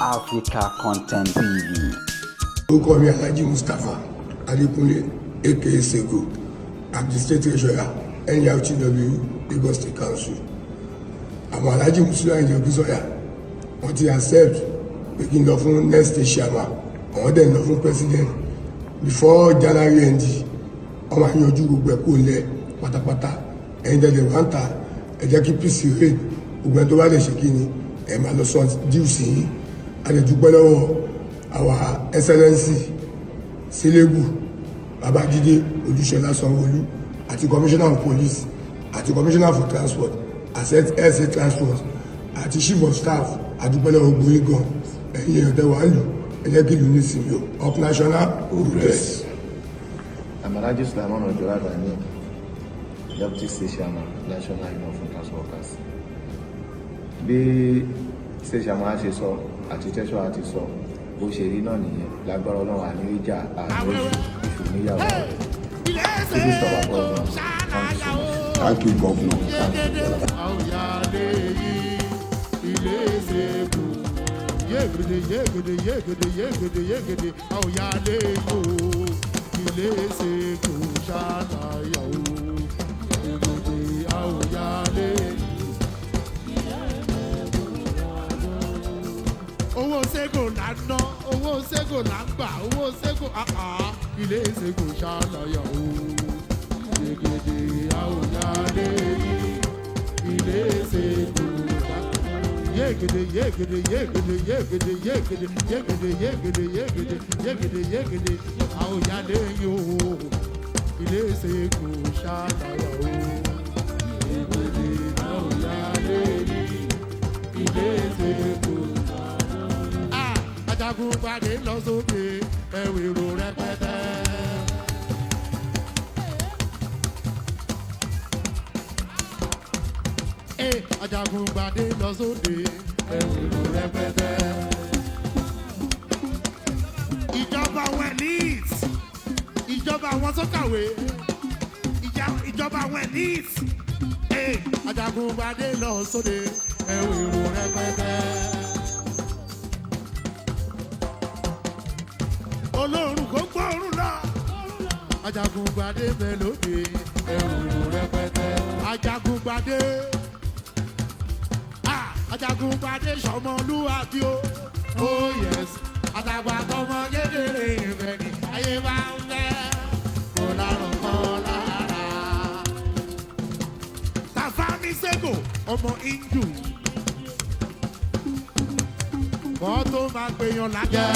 Africa Content TV. Orúkọ mi, Alhaji Mustapha Adekunle, aka Sego. I'm the state treasurer, NURTW Lagos State Council. Àwọn Alhaji Musiliu Ayinde Okusanya, wọ́n ti accept pé kí n lọ fún next state chairman. Àwọn dẹ̀ ń lọ fún president. Before January end, wọ́n máa yanjú gbogbo ẹ̀ kó lẹ̀ pátápátá. Ẹ̀yin tẹ̀lé wá ń ta, ẹ jẹ́ kí peace reign. Gbogbo ẹni tó bá lè ṣe kí ni, ẹ máa lọ sọ dues yín. A lè dúpẹ́ lọ́wọ́ our Excellency Selebu Babájídé Olúṣọlá Sanwóolu àti Commissioner of Police àti Commissioner for Transport àti SA Transport àti Chief of Staff. Àdúpẹ́ lọ́wọ́ gbogbo yín gan. Ẹ̀yin èèyàn tẹ́ wàá lù, ẹ jẹ́ kí ìlú ní ìsinmi o. Up national progress. I'm Alhaji Sulaiman Ojola Gani, Deputy State Chairman, National Union of Transport Workers. Bí State Chairman ṣe sọ àti Treasurer ti sọ, bó ṣe rí náà nìyẹn. Lágbára Ọlọ́run, àníríjà àní oṣù níyàwó. This is our governor. Thank you so much. Thank you, Governor. Àwùyálé yìí ilé ṣègùn yégede yégede yégede yégede yégede. Àwùyálé yìí ilé ṣègùn ṣàlàyé o, yégede àwùyálé yìí. Owó ṣègùn là ń ná, owó ṣègùn là ń gbà, owó ṣègùn àhà ilé ṣègùn ṣàlàyé o, yégede àwùyálé yìí ilé ṣègùn yégede yégede yégede yégede yégede yégede yégede yégede yégede yégede. Àwòyálé yìí o, ilé ṣègùn ṣàlàyé o, yégede àwòyálé yìí ilé ṣègùn. Ajagungbadé lọ sókè ẹ̀wèrò rẹpẹtẹ. Ajagungbadé lọ sóde ẹ̀wèrò rẹpẹtẹ. Ìjọba àwọn elite, ìjọba àwọn tó kàwé, ìjọba àwọn elite. Ajagungbadé lọ sóde ẹ̀wèrò rẹpẹtẹ. Olóòrùn kò gbóòórùn lọ. Ajagungbadé mélòdì ẹrù rẹpẹtẹ. Ajagungbadé, ah, Ajagungbadé sọmọlúwàbí o. Oh yes, àtàgbà tọmọ kékeré ìfẹ́ ni ayé bá ń fẹ́, kò lárùn kan lára. Tàfámi Sego ọmọ Inju kọ́ tó máa gbèyàn lájẹ́.